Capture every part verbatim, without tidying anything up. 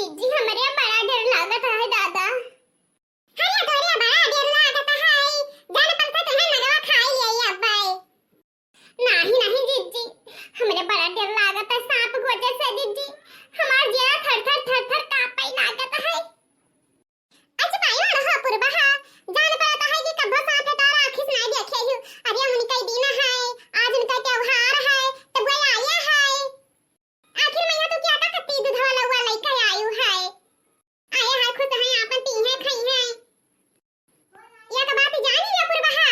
जी, हमरे बड़ा डर लागत है दादा। अरे तोरे बड़ा डर लागत है, जान पलता तोहे नगवा खाई ले अब्बे। नाही, नाही जिज्जी, हमरे बड़ा डर लागत है सांप गोजे से जिज्जी। हमार जिया थर थर, थर थर कांपे लागत है। अच्छा भाई, वाला हो पुरबहा, जान पड़त है कि कब्बो सांप है तोरा आँखी से नहीं देखे हूँ। अरे उनका ही दिन है, आज उनका त्योहार है, तो वो आया है। आखिर मैया तू क्या था कत्ती दूध वाला हुआ लइका आयु है। आए है खुश है, आपन पी है, खाई है। या तो बात जानी ले पुरबहा,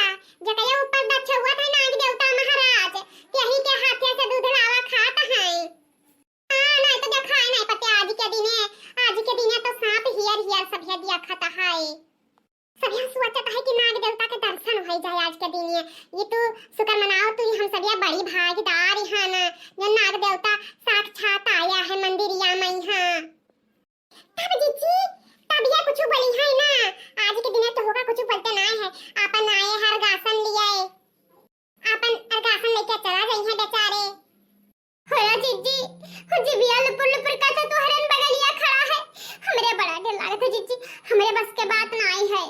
जकरे ऊपर दच्छ हुआ था नाग देवता महाराज, यही के हाथे से दूध लावा खात है। हाँ, नहीं तो देखाए नहीं पते आज के दिने, आज के दिने तो सांप हियर हियर सभे दिया खाता है। सभे सोचत है कि नाग देवता के दर्शन हो जाए आज के दिने। ये तो शुक्र मनाओ, तू हम सभे बड़ी भागीदार है ना, जो नाग देवता साक्षात आया है मंदिरिया में यहाँ। तब जिज्जी, तब ये कुछ बोली है ना, आज के दिने तो होगा कुछ बोलते ना है, आपन आए हर गासन लिए। आपन अरगासन लेके चला जइहें बेचारे। हो रे जिज्जी, हो जिबिया लुपुर लुपुर करत तोहरन बगलिया खड़ा है। हमरे बड़ा डर लागत है जिज्जी, हमरे बस के बात नाई है।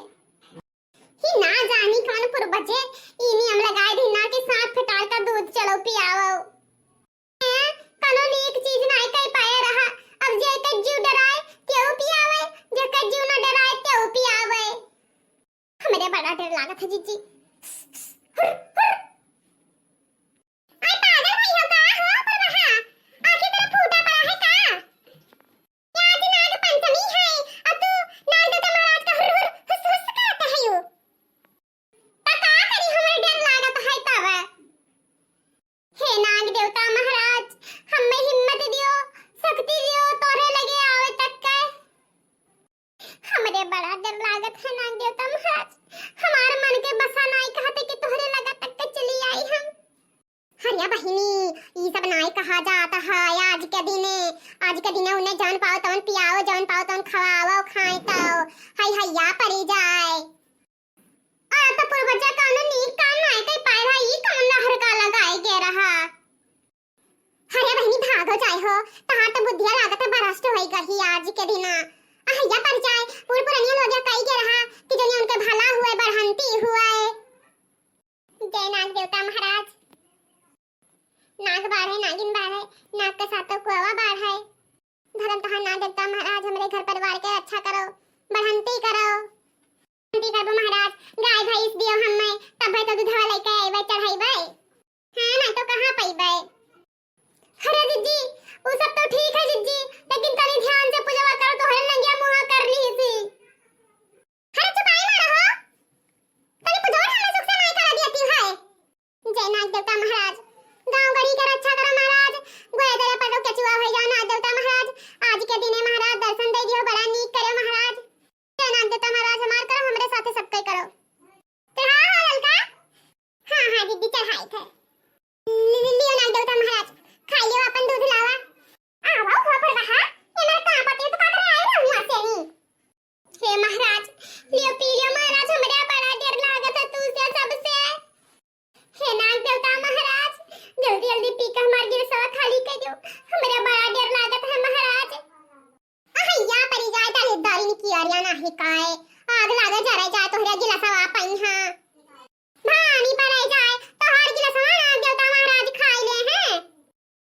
ही ना जानी कौन पुरबजे, ई नियम लगाए दिहिन ना कि साँप फेटार का दूध चलो पियावो। हैं? कौनो नीक चीज नाई कह पाए रहा, अब जे के जीव डराए, तेऊ पियावे, जे के जीव ना डराए, तेऊ पियावे। हमरे बड़ा डर लागत है जिज्जी। हुर, हुर। आई पागल भई हो का हो पुरबहा? आँखी तरफ फूटा पड़ा है का? आज नाग पंचमी है, और तू नाग देवता महाराज का हुर, हुर, हुस, हुस करत है यू। त का करी, हमरे डर लागत है तब। हे नाग देवता महाराज, हमें हिम्मत दियो, शक्ति दियो, तोरे लगे आवे तक के। हमरे बड़ा डर लागत है नाग देवता महाराज, हमार मन के बसा नाई कहते कि तोहरे लगा तक के चली आई हम। अरे बहिनी, ई सब नाई कहा जात है आज के दिने। आज के दिने उन्हें जौन पाओ तौन पियाओ, जौन पाओ तौन खवाओ, खाए तो हई हैया परी जाए। और तो पूर्वजा कानून ई काम नाई कह पाए रहा, ई कौन नहर का लगाए गे रहा? अरे बहिनी, भागो जाए हो, तहार तो बुद्धिया लागत है भ्रष्ट होई गही आज के दिना। अहैया पर जाए, बूढ़ पुरनिया लोग कही के रहा कि जने उनके भला हुए, बढ़ंती हुए। जय नाग देवता महाराज। नाग बाढ़े, नागिन बाढ़े, नाग के साथ तो कुआवा बाढ़े। धर्म तहार नाग देवता महाराज, हमरे घर परिवार के रक्षा करो, बढ़ंती करो। बढ़ंती करबो महाराज, गाय भैंस दियो हमें, तब तो दूधवा लेके अइबे, चढ़ाइबे। हाँ, नहीं तो कहाँ पइबे? अरे जिज्जी, उ सब तो ठीक है जिज्जी, लेकिन तनी ध्यान से पूजवा करो, तोहरे नंगिया मुँहा कर ली सी। अरे चुपाई मारो हो, तनी पुजोर हमरे सुख से नाई करा दिया तू है। जय नाग देवता महाराज, गाँव गड़ी के रक्षा करो महाराज, गोया दरे पर केचुआ हो जा नाग देवता महाराज, आज के दिने महाराज दर्शन दे दियो, बड़ा नीक करो महाराज। जय नाग देवता महाराज, हमार करो, हमरे साथे सबके करो। चढ़ा हो ललका? हाँ, हाँ, दीदी, चढ़ाई थे। लि-, लि-, लियो नाग देवता महाराज, खाई लियो अपन दूध लावा। आवा हो पर बहा, ये मेरा काम पति तो का करे आए ना हुआ से नहीं। हे महाराज, लियो पी लियो महाराज, हमरे बड़ा डर लागत है तू से सबसे। हे नाग देवता महाराज, जल्दी जल्दी पी के हमार गिलसवा खाली कर दो, हमरे बड़ा डर लागत है महाराज। अहैया परी जाए, तले दरिन की अरिया नाही काए। आग लागे जरे जाए, तोहरे गिलसवा पइहाँ। भानी परे जाए, तोहार गिलसवा नाग देवता महाराज खाई ले हैं।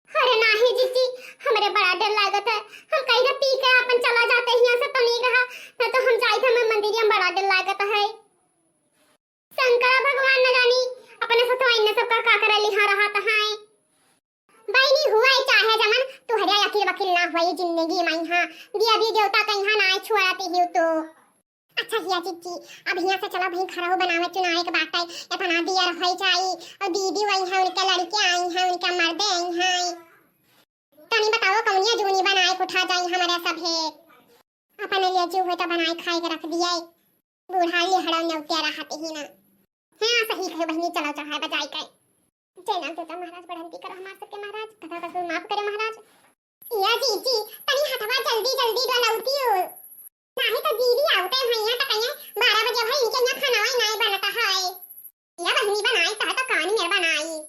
अरे नाही जिज्जी, हमरे बड़ा डर लागत है। हम कहीं के पी के अपन चला जाते हियाँ से तो नहीं रहा, न तो हम जाई थे, हमें मंदिर में बड़ा डर लागत है। शंकर भगवान न जानी अपने सतवा इन्ने सबका का करे लिहा रहत हैं। बहिनी हुआ चाहे जमन, तुहरे अकिल वकिल ना हुई जिंदगी में, हाँ, दिया भी देवता कहीं ना छुआती ही तो। अच्छा हिया जिज्जी, अब हिया से चला भाई खरहु बनावे चुनावे के बाटे, इतना दिया रह जाई, और दीदी वही है, उनके लड़के आई हैं, उनके मर्दे आई हैं। तनी बताओ कौनिया जूनी बनाए के उठा जाई हमारे सब है। अपने लिए जो होता बनाए खाए के रख दिए। बूढ़ा लिहड़ा नेवतिया रहत ही ना। हाँ, सही कहे बहिनी, चलो चढ़ाए बजाए के। जय नाग देवता महाराज, बढ़ंती करो हमार सबके महाराज, कथा कसूर माफ करे महाराज। या जीजी, तनी हथवा जल्दी जल्दी डोलौतियो। नाही तो दीदी आवते हैं यहाँ तक, यहाँ बारह बजे भर इनके यहाँ खाना वाई नाई बनता है। या बहिनी बनाई कहा तो कान मेर बनाई।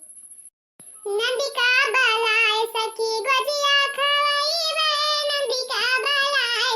नंदिका बलाए सखी गोजिया खवाई वे, नंदिका बलाए।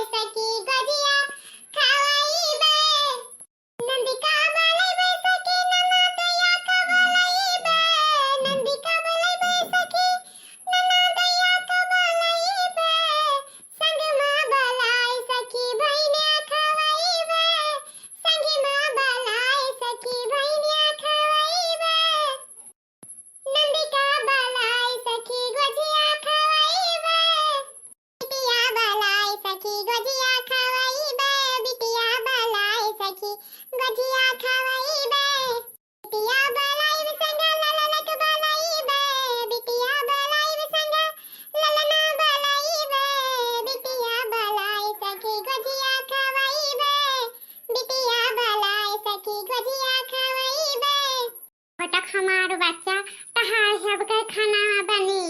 तो बच्चा, तहार सबके खाना बनी।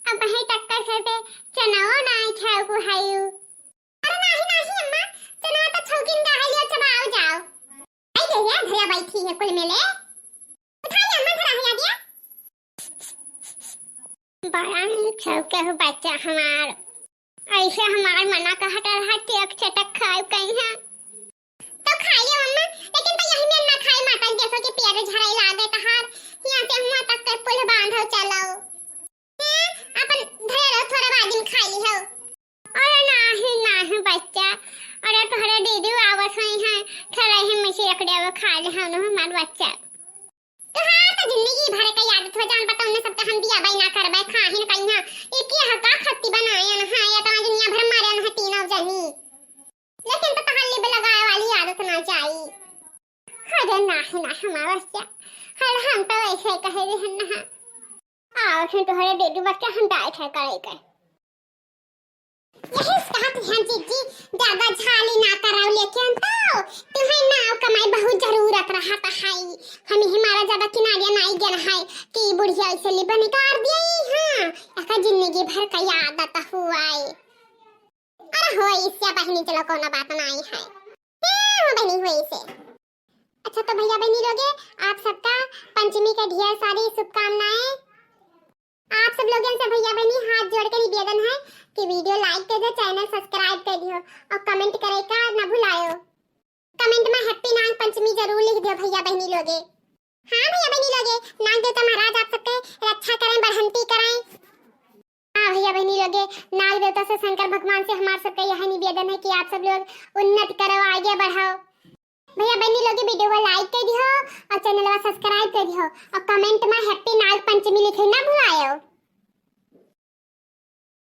अब वहीं तक कर से चनाओ नाई छौकु हयू। अरे नाही, नाही अम्मा, चना तो छौकिन का है, लियो चबाओ जाओ। आई रे, ये धरिया बैठी है कुल मिले। उठाई अम्मा, धरा है आगे। बड़ा नीक छौके हो बच्चा हमार। ऐसे हमार मना कहत रहा, चटक चटक खाए कहीं है। तो खाई ले अम्मा, लेकिन तो यही में ना खाई माता, देखो कि पेट झराई लागे तहार। यहाँ से हुआ तक के पुल बांधो चलो। हैं, अपन धरे रहो, थोड़ा बाद में खाई ली हो। अरे नाही, नाही बच्चा, अरे तोहरे दीदी आवत हुई हैं, थोड़ा ही में से एक डेवा खा ले हम हमार बच्चा। तोहार तो जिंदगी भर के आदत हो जान, बताओ ने सबके हम दिया बाई ना करबे, खाहिन कहीं एक ही हका खत्ती बनाए न है, या तो दुनिया भर मारे न है तीनों जनी। लेकिन तो तहार लिब लगाए वाली आदत ना जाई। अरे नाही, नाही हमार बच्चा, हर हम तो ऐसे कहे रहन ना। आओ फिर तोहरे दीदी बच्चा हम डाइट है करे के। यही से कहत हैं जीजी, ज्यादा झाली ना कराओ, लेकिन तो तुम्हें नाव कमाई बहुत जरूरत रहत है। हम ही हमारा ज्यादा किनारे नाई गन है कि बुढ़िया ऐसे लिबा निकाल दिया। हाँ, एका जिंदगी भर का आदत हुआ है। अरे हो इससे बहिनी, चलो कोनो बात नाई है। हाँ, हो बहिनी, हो इसे। अच्छा तो भैया बहिनी लोगे, आप सबका पंचमी के ढेर सारी शुभकामनाएं। आप सब लोगन से भैया बहिनी हाथ जोड़ के निवेदन है कि video like कर दो, channel subscribe कर दियो और comment करे का ना भुलायो। Comment में happy नाग पंचमी जरूर लिख दियो भैया बहिनी लोगे। हाँ भैया बहिनी लोगे, नाग देवता महाराज आप सबके रक्षा करें, बढ़ंती करें। हाँ भैया बहिनी लोगे, नाग देवता से शंकर भगवान से हमार सबके यह निवेदन है कि आप सब लोग उन्नत करो, आगे बढ़ाओ। भैया बहिनी लोगे video को like कर दियो और channel को subscribe कर दियो और comment में happy नाग पंचमी लिखे ना भुलायो।